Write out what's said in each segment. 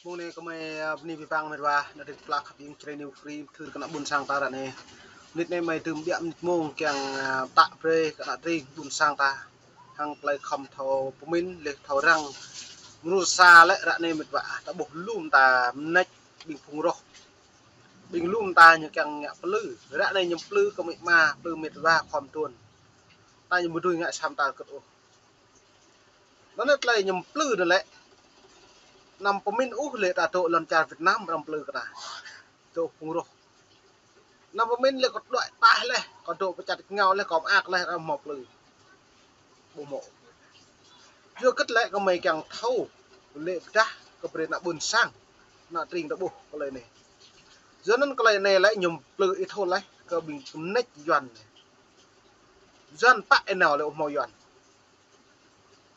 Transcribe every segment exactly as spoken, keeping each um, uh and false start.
Mông anai kơmơi, a, bơni abih bang met wa, ană tring pơplah khăp ing Jrai New Free, thâo kơ ană ƀôn sang ta ră anai. Mơnit anai mơi tơm biă mơnit mông kiăng, a, pơtă brơi kơ ană tring ƀôn sang ta. Hăng tơlơi khŏm thâo pơmĭn, laih thâo răng. Mơnuih sa lĕ ră anai met wa, ta ƀuh lu mơta mơneč ƀing phung roh. Ƀing lu mơta ñu kiăng ngă plư. Ră anai ñu plư kơ amĭ ama, plư met wa khŏm tuan. Ta ñu ƀu dưi ngă sa mơta kơt ôh. Anŭn tơlơi ñu plư anŭn lĕ. Anăm pơmĭn ôh lĕ ta dŏ lŏn čar Việt Nam arăng plư kơ ta. Dŏ phung roh. Anăm pơmĭn lĕ kâo đuaĭ ataih laih, kâo dŏ pơ čar tač êngao laih, kâo mơak laih arăng hmâo plư. Ƀu hmâo. Yua hơget lĕ kơmơi kiăng thâo lĕ pơdah kơ brơi ană ƀôn sang, ană tring ta ƀuh tơlơi anai. Yua anŭn tơlơi anai lĕ ñu plư ih thâo laih kơ ƀing mơneč Yuan anai. Yuan pă ih nao lĕ ƀu hmâo Yuan.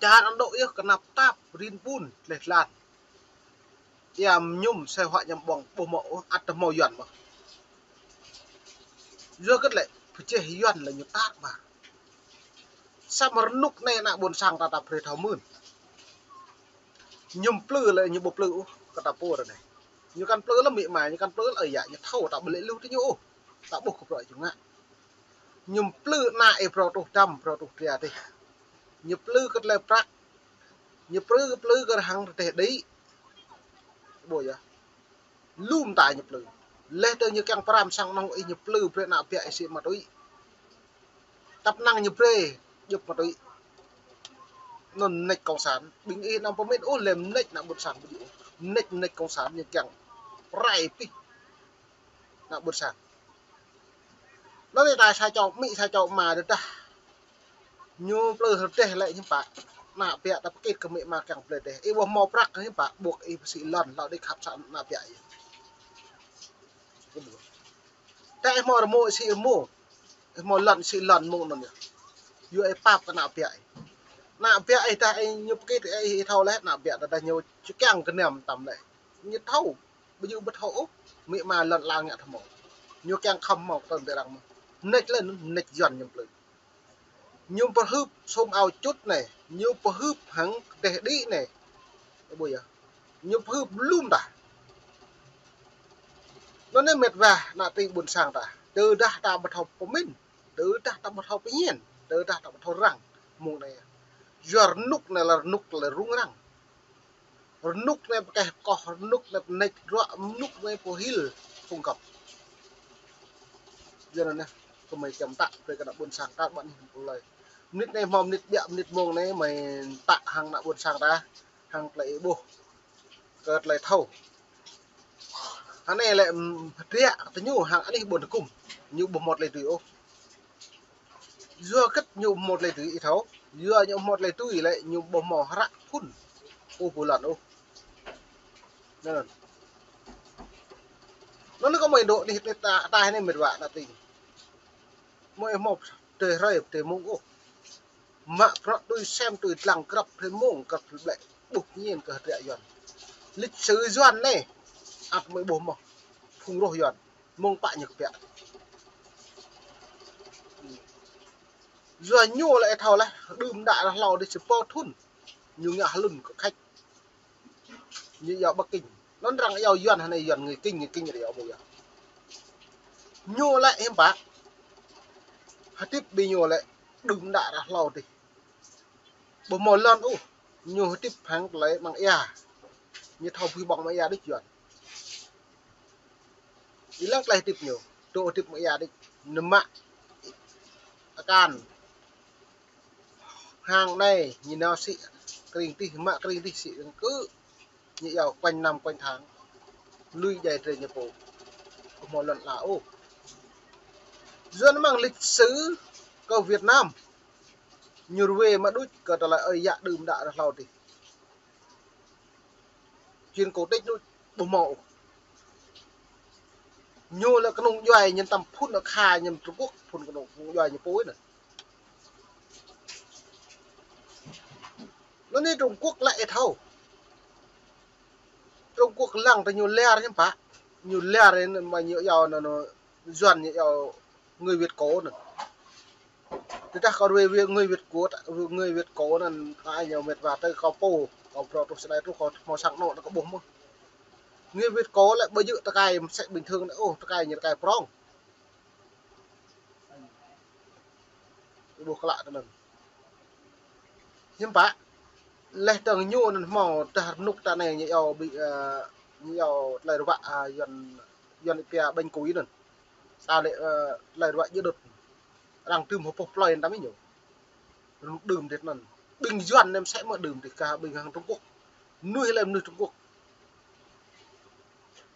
Čar Ấn Độ yơh kơnăp tap rin ƀun laih lan. Ia mơñum sai huă ñăm ƀơ̆ng ƀu hmâo ôh, ăt hmâo Yuan mơ̆n. Yua hơget lĕ pơjeh Yuan lĕ ñu tar ƀar. Samơ̆ rơnŭk anai ană ƀôn sang ta ta brơi thâo mơ̆n. Ñu plư lĕ ñu ƀu plư ôh kơ ta pô ră anai. Ñu kăn plư lăm amĭ ama, ñu kăn plư lăm ơi yă, ñu thâo ta ƀu lĕ lu tơ ñu ôh. Ta ƀuh kơ bruă ñu ngă. Ñu plư ană ih brâo truh dăm, brâo truh tria tih. Ñu plư kơ tơlơi prăk. Ñu plư, plư kơ hăng rơdêh đĭ. Ƀu yơh. Lu mơta ñu plư. Laih tơ ñu kiăng pơrăm sang anŏ ih ñu plư brơi ană biă ih sĭ ma tui. Tăp năng ñu brơi djŏp ma tui. Anŭn mơneč cộng sản. Ƀing ih anăm pơmĭn ôh lĕ mơneč ană ƀôn sang ƀu djơ̆ ôh. Mơneč, mơneč cộng sản ñu kiăng pơrai pih ană ƀôn sang. Anŭn yơh ta sa čô amĭ sa čô ama tơdah ñu plư rơdêh lĕ hiư̆m pă. Ană biă ta pơkĭt kơ amĭ ama kiăng plư rơdêh. Ih ƀu hmâo prăk hiư̆m pă, ƀuh ih sĭ lŏn, hlâo đĭ khăp sa ană biă ih. Tơdah ih hmâo rơmô ih sĭ rơmô. Ih hmâo lŏn ih sĭ lŏn mơ̆ng anŭn yơh. Yua ih pap kơ ană biă ih. Ană biă ih tơdah ih ñu pơkĭt ih, ih thâo laih ană biă tơdah ñu či kiăng kơ niam tam lĕ. Ñu thâo. Ƀu djơ̆ ƀu thâo ôh, amĭ ama lŏn ala ngă thâo hmâo. Ñu kiăng khŏm hmâo tơl ƀiă arăng mơ̆n. Mơneč lĕ anŭn, mơneč Yuan ñu plư. Ñu pơhưp sum ao čut anai, ñu pơhưp hăng rơdêh đĭ anai. Ƀu yơh. Ñu pơhưp lu mơta. Anŭn anai met wa ană tring ƀôn sang ta. Tơdah ta ƀu thâo pơmĭn, tơdah ta ƀu thâo pơñen, tơdah ta ƀu thâo răng. Mông anai. Yua rơnŭk anai lĕ rơnŭk lĕ rŭng răng. Rơnŭk anai pơkeh pơkoh, rơnŭk anai pơneč ruă, rơnŭk anai pơhil phung găp. Yua anŭn anai, kơmơi kiăng pơtă brơi kơ ană ƀôn sang ta ƀă anih pơlơi. Mơnit anai hmâo mơnit ƀiă, mơnit mông anai mơi pơtă hăng ană ƀôn sang ta, hăng tơlơi ih ƀuh. Kơ tơlơi thâo. Hăng anai lĕ, ưm, hơdră tơ ñu hăng anih ƀôn tơgŭm. Ñu ƀu hmâo tơlơi tui ôh. Yua hơget ñu ƀu hmâo tơlơi tui ih thâo. Yua ñu ƀu hmâo tơlơi tui lĕ ñu ƀu hmâo hră phŭn. Ôh ƀu lŏn ôh. Anŭn. Anŭn kơmơi dŏ anih, anih ta, ta anai met wa ană tring. Mơi hmâo tơlơi hrơi, tơlơi mông ôh. Mă bruă tui sem tui dlăng grăp hrơi mông grăp hrơi ƀlĕ ƀuh ñen kơ hơdră Yuan. Lịch sử Yuan anai ăt mơi ƀuh mơ̆n. Phung roh Yuan mông pă ñu kơ biă. Yua ñu lĕ thâo laih đưm đă ră hlâo dih či pô thŭn. Ñu ngă hlŭn kơ Khač. Ñu iâu Bắc Kinh. Anŭn arăng iâu Yuan hơnai Yuan người Kinh, người Kinh arăng iâu ƀu yơh. Ñu lĕ hiư̆m pă. Hơdip ƀing ñu lĕ đưm đă ră hlâo dih. Ƀu hmâo lŏn ôh. Ñu hơdip hăng tơlơi amăng ia. Ñu thâo bui ƀơ̆ng amăng ia đôč Yuan. Ih lăng tơlơi hơdip ñu. Dŏ hơdip amăng ia đôč. Ñu mă akan. Hăng anai, ñu nao sĭ kring dih, mă kring dih sĭ rơ̆ng kơ. Ñu iâu quanh năm quanh tháng. Lui djai drơi ñu pô. Ƀu hmâo lŏn ala ôh. Yuan amăng lịch sử kơ Việt Nam. Ñu rơwe mă đôč kơ tơlơi ơi yă đưm đă ră hlâo dih. Chiến cổ tích đôč ƀu hmâo ôh. Ñu lĕ kơnung djuai ñu tăm phŭn akha ñu Trung Quốc, phŭn kơnung, kơnung djuai ñu pô anŭn. Anŭn anai Trung Quốc lĕ ih thâo. Trung Quốc lăng tơ ñu lar hiư̆m pă. Ñu lar anŭn mă ñu iâu anŭn, anŭn Yuan ñu iâu người Việt cổ anŭn. Tơdah kâo rơwe, rơwe người Việt Quốc, người Việt cổ anŭn, ai ñu met wa tơ kâo pô, kâo brâo truh sơdai truh kâo hmâo sang anŏ anŭn kâo ƀuh mơ̆n. Người Việt cổ lĕ ƀu djơ̆ tơkai mơsĕ bình thường anai ôh, tơkai ñu tơkai prong. Ƀu klă tơ anŭn. Hiư̆m pă, laih dơ̆ng ñu anŭn hmâo dah rơnŭk ta anai ñu iâu ƀing, ơ, ñu iâu tơlơi ruă, ơ, Yuan, Yuan pia bệnh cúm anŭn. Sa lĕ, ơ, tơlơi ruă djơ̆ đŭt. Arăng tŭm hơpŏh plơi tăm ñu. Rơnŭk đưm đĕt anŭn. Ƀing Yuan nem sĕ mơ̆ đưm đĕt kah ƀing hăng Trung Quốc. Mơnuih lĕ mơnuih Trung Quốc.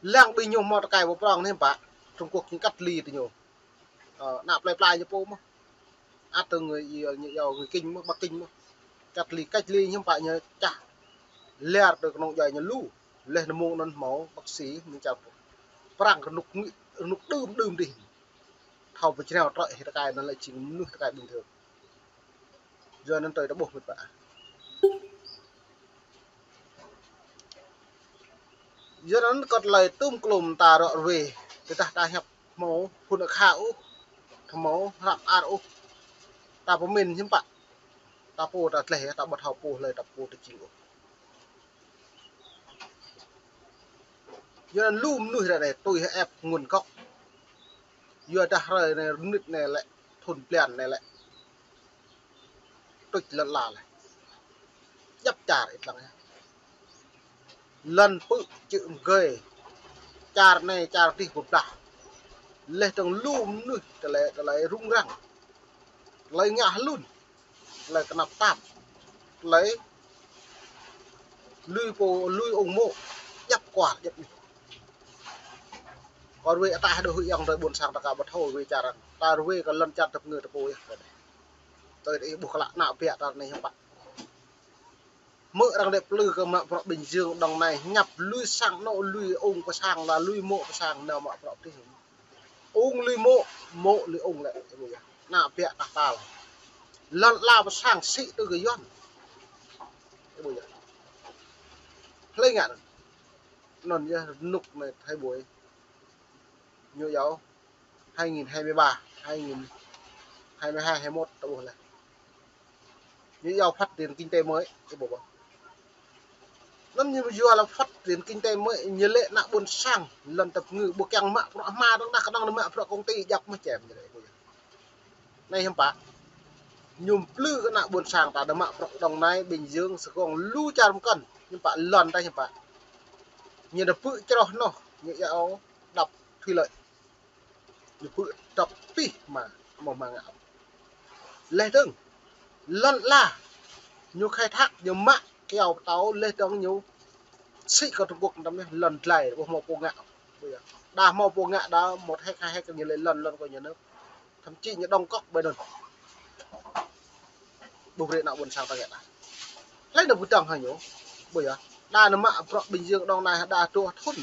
Lăng ƀing ñu hmâo tơkai ƀu prong anai hiư̆m pă. Trung Quốc ñu cách ly tơ ñu. Ơ, ană plơi pla ñu pô mơ̆n. Ăt tơ người, ơ, ñu iâu người Kinh mơ̆n, Bắc Kinh mơ̆n. Cách ly, cách ly hiư̆m pă ñu čah. Lar tơ kơnung djuai ñu lu. Laih anŭn mơ̆ng anŭn hmâo bác sĩ mơ̆ng čar pô. Prăng rơnŭk ngĭ, rơnŭk đưm đưm đih. Thâo pơčrâo trơi hĭ tơkai anŭn lĕ jing mơnuih tơkai bình thường. Yua anŭn tui ta ƀuh mĕt wa. Yua anŭn kơ tơlơi tŭm klum ta rŏ ruai, tơdah ta hiăp hmâo phŭn akha ôh, hmâo hrăp ar ôh. Ta pơmĭn hiư̆m pă. Ta pô ta tlaih, ta ƀu thâo pô hlơi, ta pô ta jing ôh. Yua anŭn lu mơnuih ră anai tui hơep nguồn gốc. Yua dah hrơi anai rơnŭk anai lĕ, thŭn blan anai lĕ. Tuč lŏn ala lĕ. Djăp čar ih lăng yơh. Lŏn pư̆ čư̆ mơgơi. Čar anai čar adih pơblah. Laih dơ̆ng lu mơnuih tơlơi, tơlơi rŭng răng. Tơlơi ngă hlŭn. Tơlơi kơnăp tap. Tơlơi lui pô, lui ung mô̆. Djăp kual, djăp anih. Kơ ruai ataih đôč hơyong tơlơi ƀôn sang ta ka ƀu thâo ruai čar arăng. Ta ruai kơ lŏn čar tơpơngư ta pô yơh. Tui ih ƀuh klă ană biă ta anai hiư̆m pă. Mơ̆ arăng đĕ plư kơ mă bruă Bình Dương Đồng Nai hiăp lui sang anŏ lui ung pơ sang la lui mô̆ pơ sang nao mă bruă tih. Ung lui mô̆, mô̆ lui ung lĕ, ih ƀuh yơh. Ană biă tah tal. Lŏn ala pơ sang sĭ tui kơ Yuan. Ih ƀuh yơh. Hlơi ngă anŭn. Anŭn yơh rơnŭk anai thâo ƀuh. Ñu iâu hai nghìn hai mươi ba, hai nghìn hai mươi hai, hai mốt ta ƀuh laih. Ñu iâu phát triển kinh tế mới, ih ƀuh ƀơh. Anŭn ñu yua lĕ phát triển kinh tế mới, ñu lĕ ană ƀôn sang, lŏn tơpơngư, ƀu kiăng mă bruă hma dơ̆ng, dah kơnơ̆ng mă bruă công ty djăp mơ̆ čem ñu lĕ, ih ƀuh yơh. Anai hiư̆m pă. Ñu plư kơ ană ƀôn sang ta dah mă bruă Đồng Nai, Bình Dương, Sài Gòn, lu čar mơkŏn, hiư̆m pă lŏn ta hiư̆m pă. Ñu dah pư̆ čroh noh, ñu iâu đập thủy lợi. Ñu pư̆ tŏp pih hma, hmâo hma ngă. Laih dơ̆ng, lŏn ala, ñu khai thác, ñu mă kyâo pơtâo, laih dơ̆ng ñu sĭ kơ Trung Quốc tăm yơh, lŏn dlai, ƀu hmâo pô ngă. Ƀuh yơh. Đa hmâo pô ngă, đa một héc, hai héc ñu lĕ lŏn, lŏn kơ nhà nước. Thậm chí ñu đóng góp ƀơi anŭn. Ƀu brơi ană ƀôn sang ta ngă đa. Hlơi anŭn ƀu dơ̆ng hă ñu. Ƀuh yơh. Đa anŭn mă bruă Bình Dương Đồng Nai đa dua thŭn.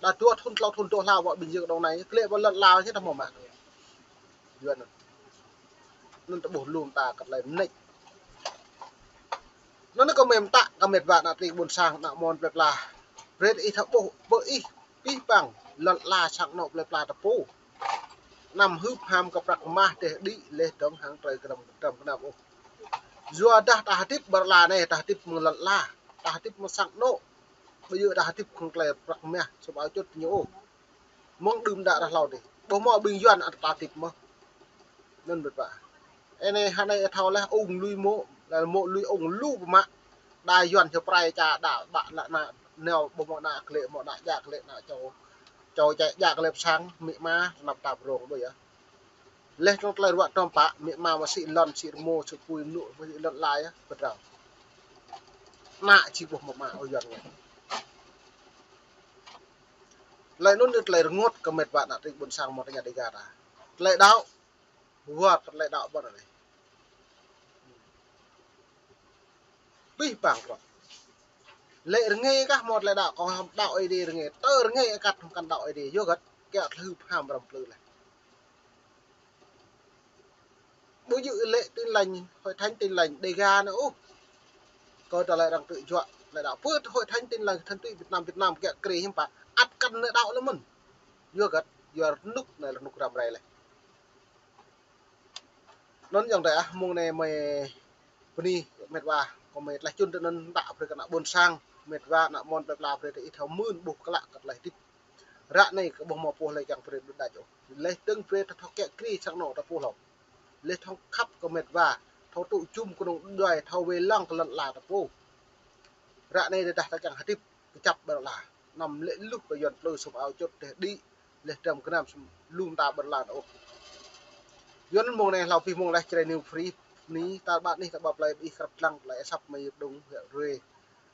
Đa dua thŭn, klâo thŭn, dua hlâo ƀă Bình Dương Đồng Nai, klĕ ƀă lŏn ala čih dah hmâo mă. Yua anŭn. Anŭn ta ƀuh lŏm ta kơ tơlơi mơneč. Anŭn kơ mĕm ta, kơ mĕt wa ană tring ƀôn sang, ană mon plơi pla. Brơi ih thâo ƀuh, ƀơi ih, pih păng, lŏn ala sang anŏ plơi pla ta pô. Anăm hưp ham kơ prăk mah teh đĭ, laih dơ̆ng hăng trơi kơnăm kơnăm ôh. Yua dah ta hơdip ƀơi lŏn ala anai, ta hơdip mơ̆ng lŏn ala, ta hơdip mơ̆ng sang anŏ. Ƀu djơ̆ ta hơdip hăng tơlơi prăk mah, sum ao čut ñu ôh. Mơ̆ng đưm đă ră hlâo dih. Ƀu hmâo ƀing Yuan ăt ta hơdip mơ̆n. Anŭn mĕt wa. Ơ anai, hơnai ih thâo laih ung lui mô̆, laih mô̆ lui ung lu pơmă. Đa Yuan čơ prai ča đa ƀă ană, ană, nao ƀu hmâo ană klĕ, hmâo ană djă klĕ, ană čô. Čô ča djă klĕ pơ sang, amĭ ama, tơnap tap rông ƀuh yơh. Laih dơ̆ng tơlơi ruă tơm pă, amĭ ama mă sĭ lŏn, sĭ rơmô, sĭ apui mơnŭ, mă sĭ lŏn ala yơh, pơtrâo. Ană či ƀuh mă mă ôh Yuan ngă. Tơlơi anŭn yơh tơlơi rơngot kơ mĕt wa ană tring ƀôn sang mơ̆ tơña Dega ta. Tơlơi đaŏ, wơr kơ tơlơi đaŏ ƀơ̆n anai. Pih păng bruă. Lĕ rơngai kah hmâo tơlơi đaŏ, kâo hăm đaŏ Ơi Adai rơngai, tơ rơngai akăt hăm kăn đaŏ Ơi Adai, yua hơget, kiăng tơlơi hưp ham răm plư laih. Ƀu djơ̆ lĕ Tin Lành, Hội Thánh Tin Lành Dega anai ôh. Kơ tơlơi arăng tŭ juă, tơlơi đaŏ. Pơ Hội Thánh Tin Lành, Thần Tụy Việt Nam, Việt Nam kiăng krê hiư̆m pă, ăt kăn anai đaŏ lĕ mơ̆n. Yua hơget, yua rơnŭk anai rơnŭk răm rai laih. Anŭn ayŏng adơi ah, mơ̆ng anai mơi bơni mĕt wa, kơ mơi tlaih čun tơ anŭn đaŏ brơi kơ ană ƀôn sang. Met wa ană mon plơi pla brơi ta ih thâo mưn ƀuh klă kơ tơlơi hơdip. Ră anai kơ ƀuh mơ̆ pô hlơi kiăng brơi đuaĭ đač ôh. Leh dơ̆ng brơi ta thâo kiăng kri sang anŏ ta pô hlâo. Leh thâo khăp kơ met wa, thâo tŭ jum kơnung djuai, thâo wai lăng kơ lŏn ala ta pô. Ră anai tơdah ta kiăng hơdip kơjăp ƀơi lŏn ala, anăm lĕ luh kơ Yuan plư sum ao čut teh đĭ, leh dram gơnam sum lum ta ƀơi lŏn ala ôh. Yuan mông anai hlâo pih mông leh Jrai New Free, ni ta ƀă anih ta ƀă plơi ƀing ih krăp lăng tơlơi asăp mơ̆ng Mơyơr Đung, huyện Hruê.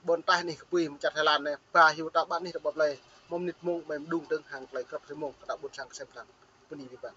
Ƀôn taih anih kơpui mơčat Thái Lan anai, ba hyu ta ƀă anih ta ƀă plơi, mơ̆ng mơnit mông mơ̆ng đung dơ̆ng hăng tơlơi krăp rĭm mông, kơ ta ƀôn sang kơsem lăng. Bơni ƀing ƀă.